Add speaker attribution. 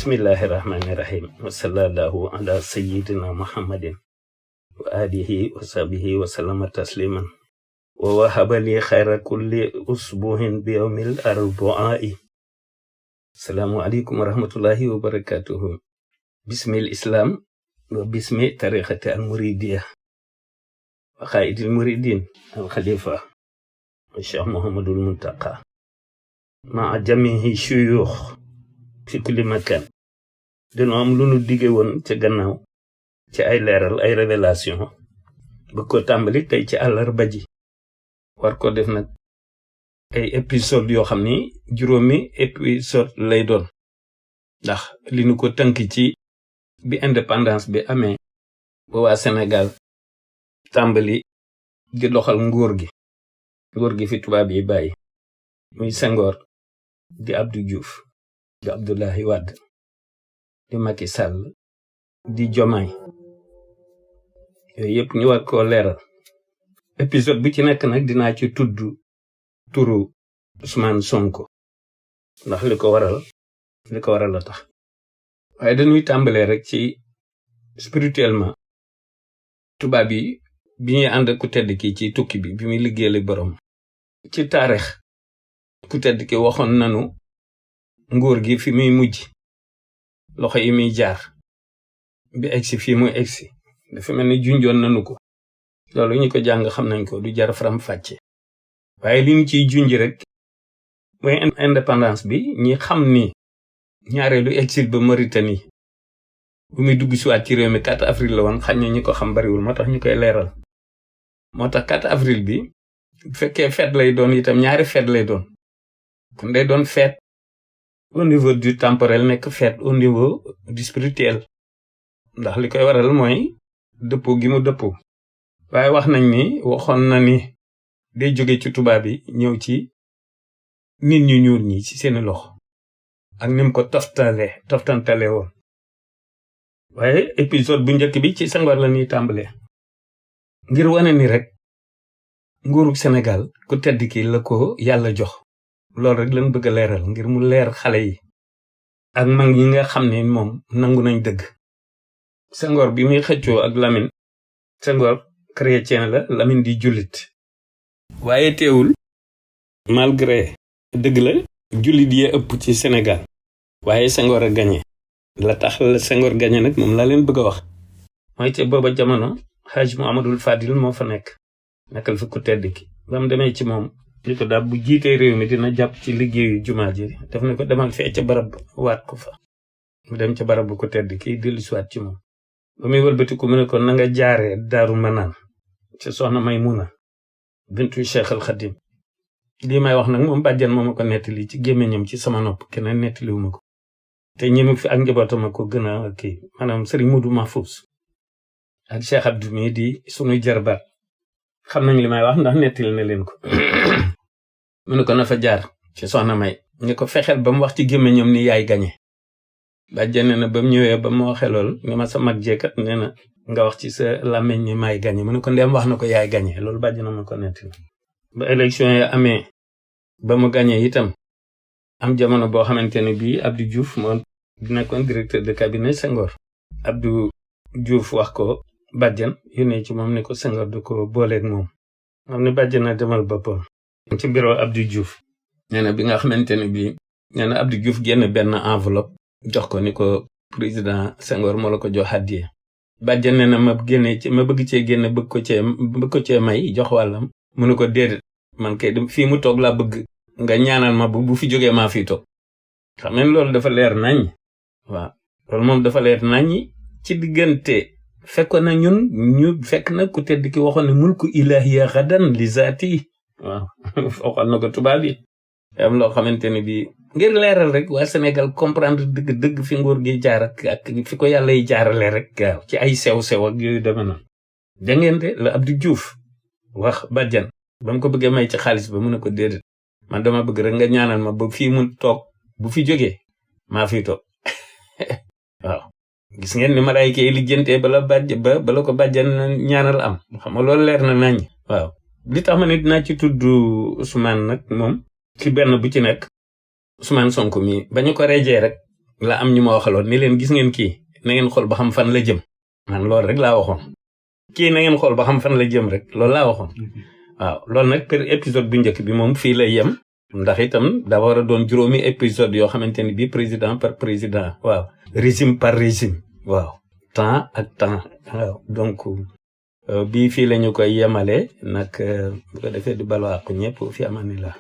Speaker 1: Bismillahirrahmanirrahim. Wa sallallahu ala sayyidina Muhammadin wa alihi wa sahbihi wa sallama tasliman. Wa wahaba li khayra kulli usbuhin bi yawmil arba'i. Assalamu alaikum wa rahmatullahi wa barakatuhu. Bismil Islam wa bismi tariqati al-muridiyah. Wa qaidil muridin al-khalifa Cheikh Muhammadul Muntaqa. Ma'a jamihi shuyukh fi kulli makan. Dina am lu nu digge woon ca gannaaw ci ay leeral ay révélation ba ko tàmbali tey ci àllarba ji war ko def nag ay épisode yoo xam ni juróomi épisode lay doon ndax li nu ko tënk ci bi indépendance bi amee ba waa Sénégal tàmbali di doxal nguur gi fi tubaab yi bàyyi muy Senghor di Abdou Diouf di Abdoulaye Wade di Macky Sall di Diomaye yooyu yëpp ñu war koo leeral épisode bu ci nekk nag dinaa ci tudd turu Ousmane Sonko ndax li ko waral a tax waaye dañuy tàmbalee rek ci spirituellement tubaab yi bi ñuy ànd ku tedd ki ci tukki bi muy liggéeyal borom ci taarix ku tedd ki waxoon nanu nguur gi fi muy mujj loxo yi muy jaar bi egsi fii muy egsi dafa mel ni junjoon nanu ko loolu ñu ko jàng xam nañ ko du jar faram fàcce waaye li ñu ciy junj rek mooy indépendance bi ñi xam ni ñaareelu exil ba Mauritanie bu muy dugg si waat ci réew mi 4 avril la woon xañ na ñi ko xam bariwul moo tax ñu koy leeral moo tax 4 avril bi bu fekkee fête lay doon itam ñaari fête lay doon kon day doon fête au niveau du temporel nekk fête au niveau du spirituel ndax li koy waral mooy dëppoo gi mu dëppoo waaye wax nañ ni waxoon na ni day jóge ci tubaab yi ñëw ci nit ñu ñuul ñi ci seeni loxo ak ni mu ko toftantale woon waaye épisode bu njëkk bi ci Senghor la ñuy tàmbalee ngir wane ni rek nguurug Sénégal ku tedd ki la ko yàlla jox loolu rek lañ bëgg a leeral ngir mu leer xale yi ak mag ñi nga xam ne moom nangu nañ dëgg Senghor bi muy xëccoo ak Lamine Senghor chrétien la Lamine di jullit waaye teewul malgré dëgg la jullit yee ëpp ci Sénégal waaye Senghor a gagné la tax la Senghor gagné nag moom laa leen bëgg a wax mooy ca booba jamono Hadj Mouhamadoul Fadil moo fa nekkal fa ku tedd ki ba mu demee ci moom li ko daal bu jiitee réew mi dina jàpp ci liggéeyu jumaa ji daf ne ko demal fee ca barab waat ko fa mu dem ca barab bu ko tedd ki dellu si waat ci moom ba muy wëlbatiku mu ne ko na nga jaaree Daaru Manaan ca soxna Maymuna bintu Cheikh al Khadim lii may wax nag moom bàjjan moo ma ko nettali ci gémmiñam ci sama nopp keneen nettaliwu ma ko te ñi mu fi ak njabootam ko gën a kii maanaam Serigne Modou Mahfouz ak Cheikh Abdou mi di sunuy jarbaat xam nañ li may wax ndax nettali na leen ko mu ne ko na fa jaar ci soxna May ñu ko fexeel ba mu wax ci gémmiñam ni yaay gañe bàjjan nee na ba mu ñëwee ba mu waxee lool nga ma sa mag jeekat nee na nga wax ci sa làmmiñ ni maay gañe mu ne ko ndem wax na ko yaay gañe loolu bàjjan na ma ko nettali ba élection yi amee ba mu gañe itam am jamono boo xamante ne bii Abdou Diouf moo nekkoon directeur de cabinet Senghor Abdou Diouf wax ko bàjjan yónnee ci moom ne ko Senghor da ko booleeg moom ne bàjjan na demal boppam ci bureau Abdou Diouf nee na bi nga xamante ne bii nee na Abdou Diouf génn benn enveloppe jox ko ni ko président Senghor moo la ko jox hadiya bàjjan nee na ma bëgg cee génn bëgg ko cee may jox wàllam mu ne ko déedéet man kay fii mu toog laa bëgg nga ñaanal ma bu fi jógee maa fii toog xam ngeen loolu dafa leer nañ waaw loolu moom dafa leer nañ ci diggante fekkoon na ñu fekk na ku tedd ki waxoon ne mulku ilahiya gadan li zaati waaw waxoon na ko tubaab yi am loo xamante ne bii ngir leeral rek waa Sénégal comprendre dëgg fi nguur gi jaar ak fi ko yàlla yi jaarale rek waaw ci ay sew-sew ak yooyu deme na da ngeen de la Abdou Diouf wax bàjjan ba mu ko bëggee may ci xaalis ba mu ne ko déedéet man dama bëgg rek nga ñaanal ma ba fii mu toog bu fi jógee maa fi toog waaw gis ngeen ni malaayika yi lijjantee bala ko bàjjan ñaanal am xam nga loolu leer na nañ waaw li tax ma ne dinaa ci tudd Ousmane nag moom ci benn bu ci nekk Ousmane Sonko mi bañu ko rejee rek la am ñu ma waxaloon ni leen gis ngeen kii na ngeen xool ba xam fan la jëm man loolu rek laa waxoon kii na ngeen xool ba xam fan la jëm rek loolu laa waxoon waaw loolu nag per épisode bu njëkk bi moom fii lay yem ndax itam da war a doon juróomi épisode yoo xamante ni bii président par président waaw régime par régime waaw temps ak temps waaw donc bii fii la ñu koy yemale nag bu ko defee di balwaaku ñëpp fi amani la